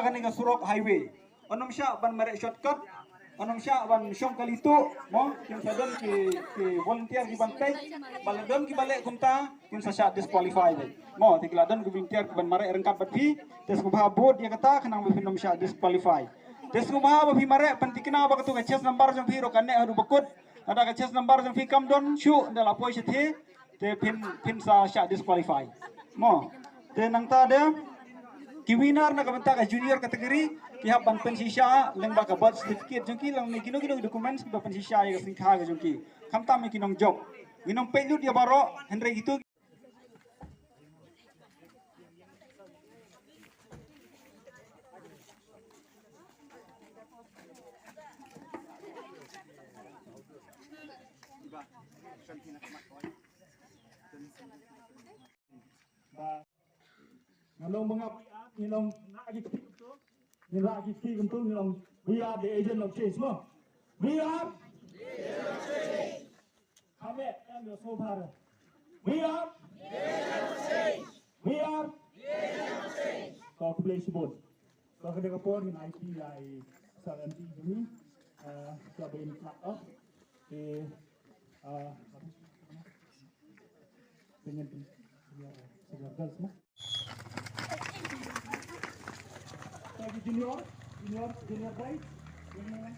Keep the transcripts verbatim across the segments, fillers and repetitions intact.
Kane ka surok highway. Yn ym shah ban mareh shortcut. Yn ym shah ban shong kali tuh. Mo, kin sa don ki, ki volunteer kiban peit. Ba la don kiba leh kumta, kin sa shah disqualify beit. Mo, te ki la don ki volunteer kiban mareh ryngkat bad phi. Te sngewbha bud ïa kata khnang ba phin ym shah disqualify. Te sngewbha ba phi mareh pynthikna ba katu ka chest number jong phi ruh kan neh haduh ba kut. Lada ka chest number jong phi kam don shuh, da la poi shatei. Te phin, phin sa shah disqualify. Mo. Te nangta de ki winner na ka bynta ka junior category ki hap ban pynshisha lyngba ka birth certificate jong ki, lane kino kino ki documents kiba pynshisha ïa ka sngikha ka jong ki. Khamtam ïa ki nongjop. Ngi nang peit lut ïa baroh, hynrei kito Ba nga long ba nga phi ap, ngi long na ki kti kumto, ngi na ki kti kumto, ngi long, we are the agent of change, mo. We are. Kame, em yo so bhar. We are. We are. To khublei shibun. To ka dei ka por ngin ai kti ïa i Sir M P jong ngi. Eh, to ba in flag off. Te, eh, Senior, senior, senior girls, no? Lagi junior, junior, junior boy. Junior.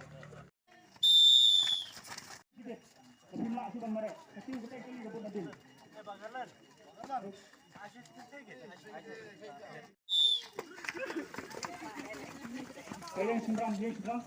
Sini. Tapi nak sudah merek. Tapi kita ini rebut nanti. Kalian sembrang, dia sembrang.